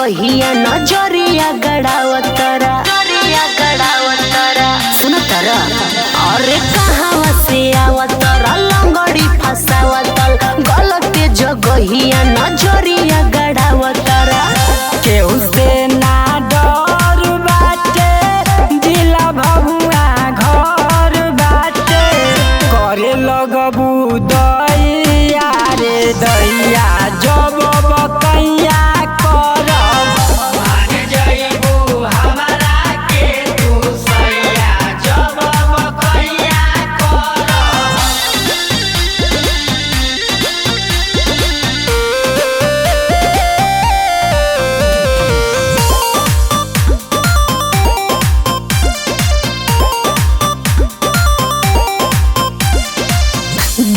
जगहिया नजरिया गड़ावतरा सुन तारा। अरे कहावा से आवतरा लंगड़ी फसावतल गलत जगहिया नजरिया गड़ावतरा। केहू से ना डर बाटे, जिला भभुआ घर बाटे। करे लगबू दैया रे दैया, जब बकैया करब। मान जइबू हमरा के तू सैया, जब बकैया करब।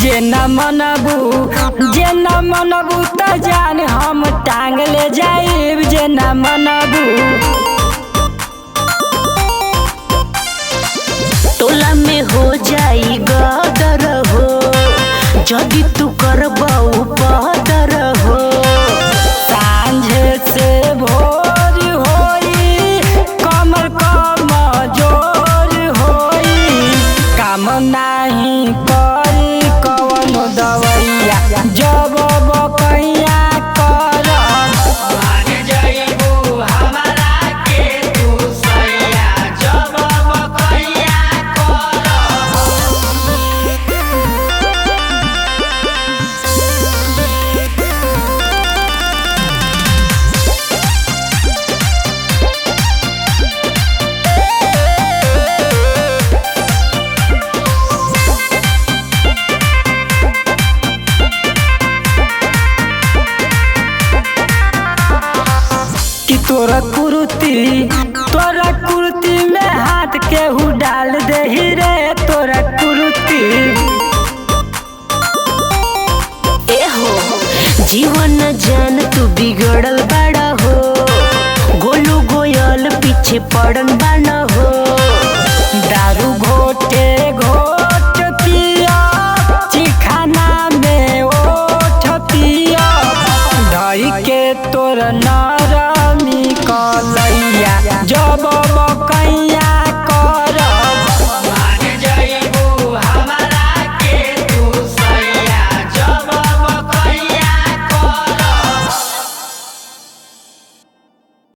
जेना मनबू जेना मनबू त जान हम टांग ले जाइब। जेना मनबू टोला में हो जाई गदर हो, जदि तू करबऊ पदर हो। सांझे से भोर होई, कमर कमजोर होई। काम नाही करी कवनो दवैया, जब बकैया करब। मान जइबू हमरा के तू सैया, जब बकैया करब। कि तोरा कुर्ती में हाथ केहू डाल देही रे, तोरा कुर्ती। ए हो जीवन जान तू बिगड़ल बड़ा हो, गोलू गोयल पीछे पड़न बाना हो। दारू घोटे घोट पिया, चिखाना में ओठ पिया। धई के तोर नरमी कलैया, जब